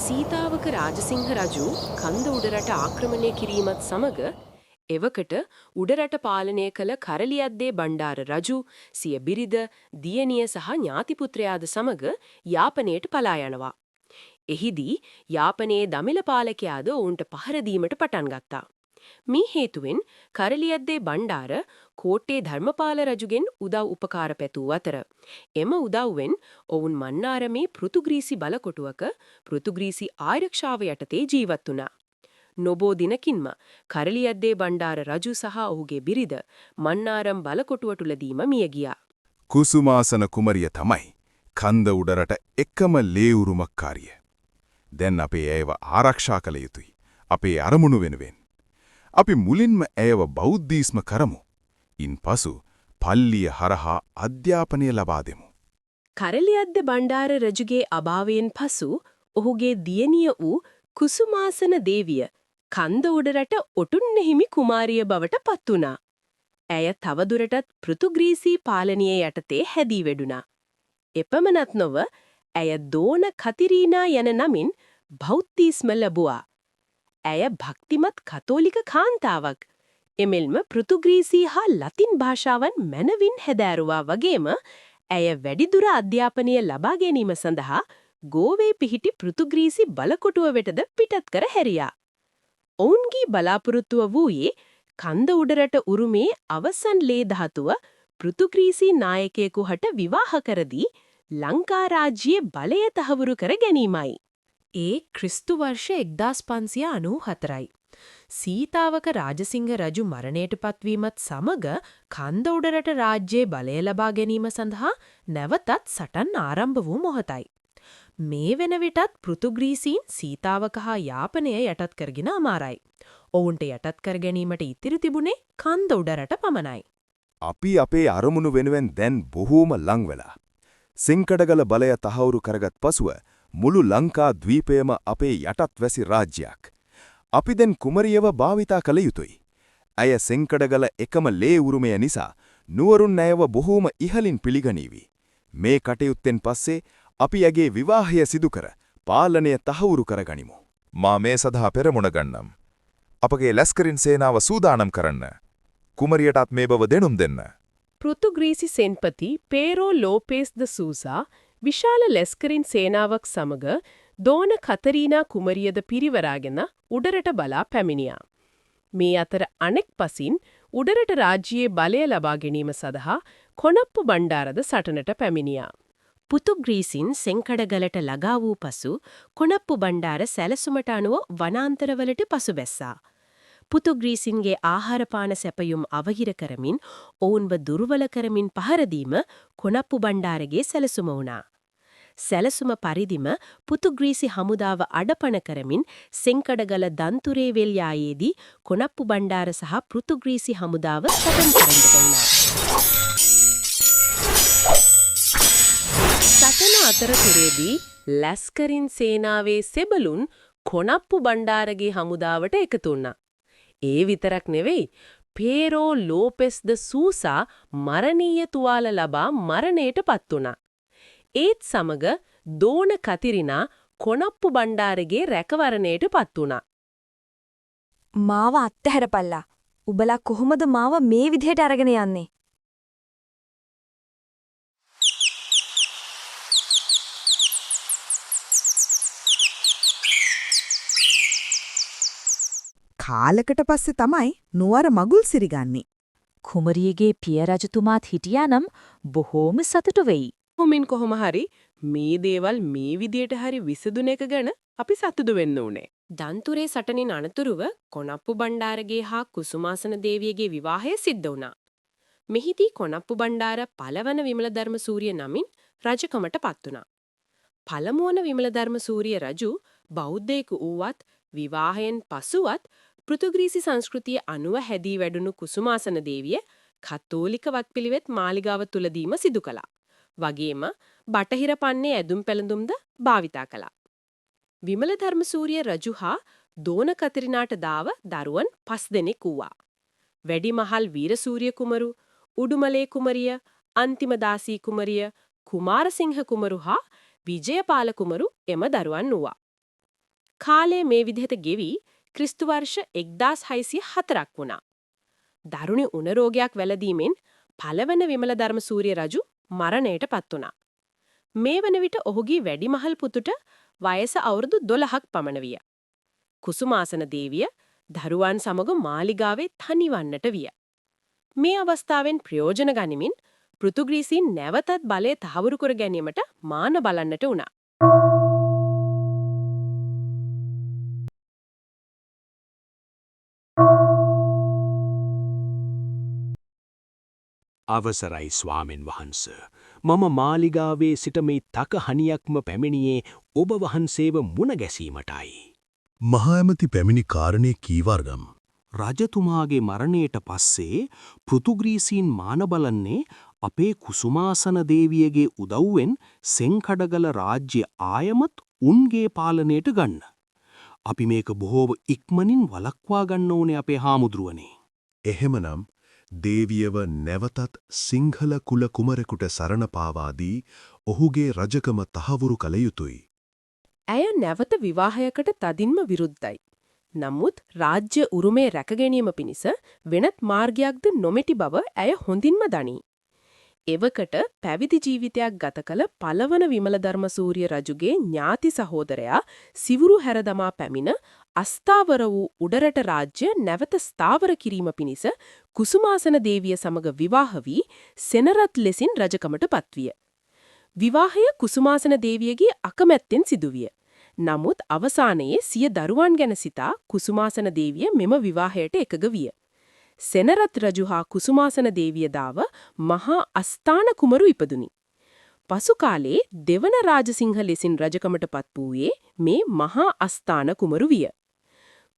සීතාවක රාජසිංහ රජු කන්ද උඩරට ආක්‍රමණය කිරීමත් සමග එවකට උඩරට පාලනය කළ කරලියද්දේ බණ්ඩාර රජු සිය බිරිඳ, දියණිය සහ ඥාති පුත්‍රයාද සමග යාපනයට පලා යනවා. එහිදී යාපනයේ දමිළ පාලකයාද ඔවුන්ට පහර දීමට පටන් ගත්තා. මේ හේතුවෙන් කරලියද්දේ බණ්ඩාර කෝට්ටේ ධර්මපාල රජුගෙන් උදව් උපකාර පැතූ අතර, එම උදව්වෙන් ඔවුන් මන්නාරමේ පෘතුග්‍රීසි බලකොටුවක පෘතුග්‍රීසි ආරක්ෂාව යටතේ ජීවත් වුණා. නොබෝ දිනකින්ම කරලියද්දේ බණ්ඩාර රජු සහ ඔහුගේ බිරිඳ මන්නාරම් බලකොටුව තුලදීම මිය ගියා. කුසුමාසන කුමරිය තමයි කන්ද උඩරට එකම ලේ උරුමකාරිය. දැන් අපේ ඇයව ආරක්ෂා කළ යුතුයි. අපේ අරමුණු වෙනුවෙන්. අපි මුලින්ම ඇයව බෞද්ධීස්ම කරමු. ඉන්පසු පල්ලිය හරහා අධ්‍යාපනය ලබා දෙමු. කරලියද්ද බණ්ඩාර රජුගේ අභාවයෙන් පසු ඔහුගේ දියණිය වූ කුසුමාසන දේවිය කන්ද උඩරට ඔටුන්න හිමි කුමාරිය බවට පත් වුණා. ඇය තවදුරටත් පෘතුග්‍රීසි පාලනය යටතේ හැදී වැඩුණා. එපමණක් නොව, ඇය දෝන කතිරීනා යන නමින් බෞද්ධීස්ම ලැබුවා. ඇය භක්තිමත් කතෝලික කාන්තාවක්. එමෙන්ම පෘතුග්‍රීසි හා ලතින් භාෂාවන් මැනවින් හැදෑරුවා වගේම, ඇය වැඩිදුර අධ්‍යාපනය ලබා ගැනීම සඳහා ගෝවේ පිහිටි පෘතුග්‍රීසි බලකොටුව වෙතද පිටත් කර හැරියා. ඔවුන්ගේ බලාපොරොත්තුව වූයේ කන්ද උඩරට උරුමේ අවසන් ලේ ධාතුව පෘතුග්‍රීසි නායකයෙකු හට විවාහ කර දී ලංකා රාජ්‍යයේ බලය තහවුරු කර ගැනීමයි. ඒ ක්‍රිස්තු වර්ෂ 1594යි. සීතාවක රාජසිංහ රජු මරණයට පත්වීමත් සමග කන්ද උඩරට රාජ්‍යයේ බලය ලබා ගැනීම සඳහා නැවතත් සටන් ආරම්භ වූ මොහොතයි. මේ වෙන විටත් පෘතුග්‍රීසීන් සීතාවක හා යාපනය යටත් කරගෙන අමාරයි. ඔවුන්ට යටත් කර ගැනීමට ඉතිරි තිබුණේ කන්ද උඩරට පමණයි. අපි අපේ අරමුණු වෙනුවෙන් දැන් බොහෝම ලං වෙලා. සෙංකඩගල බලය තහවුරු කරගත් පසුව මුළු ලංකා ද්වීපයම අපේ යටත් වැසි රාජ්‍යයක්. අපි දැන් කුමරියව භාවිතා කළ යුතුයි. ඇය සෙංකඩගල එකම ලේ උරුමය නිසා නුවරුන් ඇයව බොහෝම ඉහළින් පිළිගනීවි. මේ කටයුත්තෙන් පස්සේ අපි ඇගේ විවාහය සිදු කර පාලනය තහවුරු කරගනිමු. මා මේ සඳහා පෙරමුණ ගන්නම්. අපගේ ලැස්කරින් සේනාව සූදානම් කරන්න. කුමරියටත් මේ බව දැනුම් දෙන්න. පෘතුග්‍රීසි සෙන්පති පේරෝ ලෝපේස් ද සූසා විශාල ලෙස්කරින් සේනාවක් සමග දෝන කතරීනා කුමරියද පිරිවරාගෙන උඩරට බලා පැමිණියා. මේ අතර අනෙක් පසින් උඩරට රාජ්‍යයේ බලය ලබා ගැනීම සඳහා කොනප්පු බණ්ඩාරද සටනට පැමිණියා. පෘතුග්‍රීසින් සෙංකඩගලට ළඟා වූ පසු කොනප්පු බණ්ඩාර සැලසුමට අනුව වනාන්තරවලට පසුබැස්සා. පෘතුග්‍රීසින්ගේ ආහාර පාන සැපයුම් අවහිර කරමින්, ඔවුන්ව දුර්වල කරමින් පහර දීම කොනප්පු බණ්ඩාරගේ සැලසුම වුණා. සැලසුම පරිදිම පෘතුග්‍රීසි හමුදාව අඩපණ කරමින් සෙංකඩගල දන්තුරේ වෙල් යායේදී කොනප්පු බණ්ඩාර සහ පෘතුග්‍රීසි හමුදාව සටන් කරන්නට වුණා. සටන අතරතුරේදී ලැස්කරින් සේනාවේ සෙබළුන් කොනප්පු බණ්ඩාරගේ හමුදාවට එකතු වුණා. ඒ විතරක් නෙවෙයි, පේරෝ ලෝපෙස් ද සූසා මරණීය තුවාල ලබා මරණයට පත් වුණා. ඒත් සමග දෝන කතිරිනා කොනප්පු බණ්ඩාරගේ රැකවරණයට පත් වුණා. මාව අත්හැරපල්ලා. උඹලා කොහොමද මාව මේ විදිහට අරගෙන යන්නේ? කාලකට පස්සේ තමයි නුවර මගුල් සිරිගන්නේ. කුමරියගේ පිය රජතුමාත් හිටියා නම් බොහෝම සතුටු වෙයි. කොමින් කොහොම හරි මේ දේවල් මේ විදියට හරි විසඳුන එක ගැන අපි සතුටු වෙන්න ඕනේ. දන්තුරේ සටනින් අනතුරුව කොනප්පු බණ්ඩාරගේ හා කුසුමාසන දේවියගේ විවාහය සිද්ධ වුණා. මෙහිදී කොනප්පු බණ්ඩාර පළවන විමලධර්ම සූරිය නමින් රජකමට පත් වුණා. පළමුවන විමලධර්ම සූරිය රජු බෞද්ධයෙකු වූවත්, විවාහයෙන් පසුවත් පෘතුග්‍රීසි සංස්කෘතිය අනුව හැදී වැඩුණු කුසුමාසන දේවිය කතෝලික වත්පිළිවෙත් මාලිගාව තුලදීම සිදු කළා. වගේම බටහිර පන්නේ ඇඳුම් පැළඳුම්ද භාවිතා කළා. විමල ධර්මසූරිය රජු හා දෝන කතරිනාට දාව දරුවන් පස් දෙනෙක් වූවා. වැඩිමහල් වීරසූරිය කුමරු, උඩුමලේ කුමරිය, අන්තිම දාසී කුමරිය, කුමාරසිංහ කුමරු හා විජයපාල කුමරු එම දරුවන් වූවා. කාලය මේ විදිහට ගෙවි ක්‍රිස්තු වර්ෂ 1604ක් වුණා. දරුණු උණ රෝගයක් වැළඳීමෙන් පළවන විමලධර්ම සූර්ය රජු මරණයට පත් වුණා. මේ වන විට ඔහුගේ වැඩිමහල් පුතුට වයස අවුරුදු 12ක් පමණ විය. කුසුමාසන දේවිය දරුවන් සමග මාලිගාවේ තනිවන්නට විය. මේ අවස්ථාවෙන් ප්‍රයෝජන ගනිමින් පෘතුගීසීන් නැවතත් බලය තහවුරු කර ගැනීමට මාන බලන්නට වුණා. අවසරයි ස්වාමින් වහන්ස. මම මාලිගාවේ සිට මේ තක හනියක්ම පැමිණියේ ඔබ වහන්සේව මුණ ගැසීමටයි. මහා ඇමති පැමිණි කාරණේ කීවර්ගම්. රජතුමාගේ මරණයට පස්සේ පෘතුගීසීන් මාන බලන්නේ අපේ කුසුමාසන දේවියගේ උදව්වෙන් සෙන්කඩගල රාජ්‍ය ආයමත් උන්ගේ පාලනයට ගන්න. අපි මේක බොහෝම ඉක්මනින් වළක්වා ගන්න ඕනේ අපේ හාමුදුරුවනේ. එහෙමනම් දේවියව නැවතත් සිංහල කුල කුමරෙකුට සරණ පාවා දී ඔහුගේ රජකම තහවුරු කළ යුතුය. ඇය නැවත විවාහයකට තදින්ම විරුද්ධයි. නමුත් රාජ්‍ය උරුමය රැක ගැනීම පිණිස වෙනත් මාර්ගයක්ද නොමැති බව ඇය හොඳින්ම දනී. එවකට පැවිදි ජීවිතයක් ගත කළ පළවන විමලධර්මසූරිය රජුගේ ඥාති සහෝදරයා සිවුරු හැර දමා පැමිණ අස්ථාවර වූ උඩරට රාජ්‍ය නැවත ස්ථාවර කිරීම පිණිස කුසුමාසන දේවිය සමග විවාහ වී සෙනරත් ලෙසින් රජකමට පත්විය. විවාහය කුසුමාසන දේවියගේ අකමැත්තෙන් සිදුවිය. නමුත් අවසානයේ සිය දරුවන් ගැන සිතා කුසුමාසන දේවිය මෙම විවාහයට එකග විය. සෙනරත් රජු හා කුසුමාසන දේවිය දාව මහා අස්ථාන කුමරු ඉපදුනි. පසු කාලයේ දෙවන රාජසිංහ ලෙසින් රජකමට පත් වූයේ මේ මහා අස්ථාන කුමරු විය.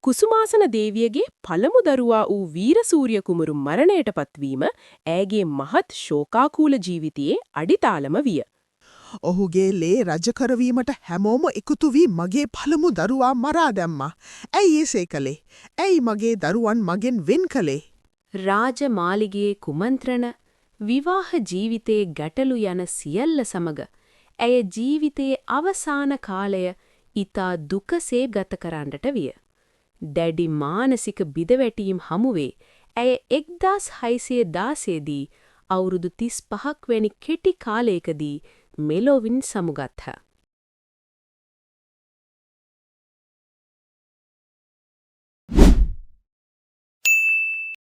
කුසුමාසන දේවියගේ පළමු දරුවා වූ වීරසූරිය කුමරු මරණයට පත්වීම ඇයගේ මහත් ශෝකාකූල ජීවිතයේ අඩිතාලම විය. ඔහුගේ ලේ රජ කරවීමට හැමෝම එකතු වී මගේ පළමු දරුවා මරා දැම්මා. ඇයි එසේ කළේ? ඇයි මගේ දරුවන් මගෙන් වෙන් කළේ? රාජමාලිගයේ කුමන්ත්‍රණ, විවාහ ජීවිතයේ ගැටලු යන සියල්ල සමග ඇය ජීවිතයේ අවසාන කාලය ඉතා දුකසේ ගත කරන්නට විය. දැඩි මානසික බිඳවැටීම් හමුවේ ඇය 1616 දී අවුරුදු 35ක් වැනි කෙටි කාලයකදී මෙලොවින් සමුගත්හ.